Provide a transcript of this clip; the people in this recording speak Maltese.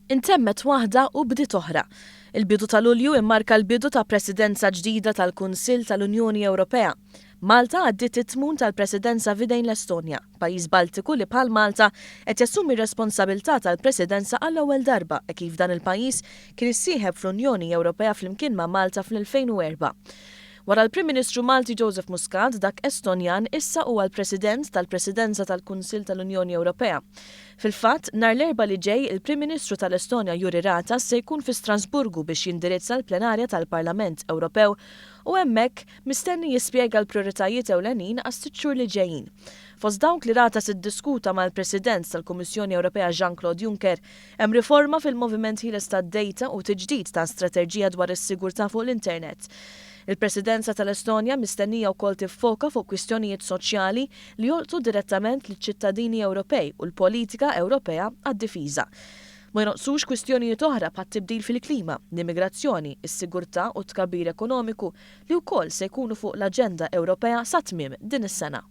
Intemmet waħda u bdiet oħra. Il-bidu ta' Lulju immarka l-bidu ta' Presidenza ġdida tal-Kunsill tal-Unjoni Ewropea. Malta għaddiet it-tmun tal-Presidenza f'idejn l-Estonja, pajjiż Baltiku li bħal Malta qed jassumi r-responsabilità tal-Presidenza għall-ewwel darba hekk kif dan il-pajjiż kien issieħeb fl-Unjoni Ewropea flimkien ma' Malta fl-2004. Wara l-Prim Ministru Malti Joseph Muscat, dak Estonjan issa huwa l-President tal-Presidenza tal-Kunsill tal-Unjoni Ewropea. Fil-fatt, nhar l-Erbgħa li ġej, il-Prim Ministru tal-Estonja Jüri Ratas se jkun fi Strasburgu biex jindirizza l-plenarja tal-Parlament Ewropew u hemmhekk mistenni jispjega l-prijoritajiet ewlenin għas-sitt xhur li ġejjin. Fost dawk li Ratas iddiskuta mal-President tal-Kummissjoni Ewropea Jean-Claude Juncker hemm riforma fil-moviment ħieles tad-dejta u tiġdid ta' straterġija dwar is-sigurtà fuq l-internet. Il-Presidenza tal-Estonja mistennija wkoll tiffoka fuq kwistjonijiet soċjali li jolqtu direttament liċ-ċittadini Ewropej u l-politika Ewropea għad-difiża. Ma jonqsux kwistjonijiet oħra bħat-tibdil fil-klima, l-immigrazzjoni, is-sigurtà u t-tkabbir ekonomiku li wkoll se jkunu fuq l-aġenda Ewropea sa tmiem din is-sena.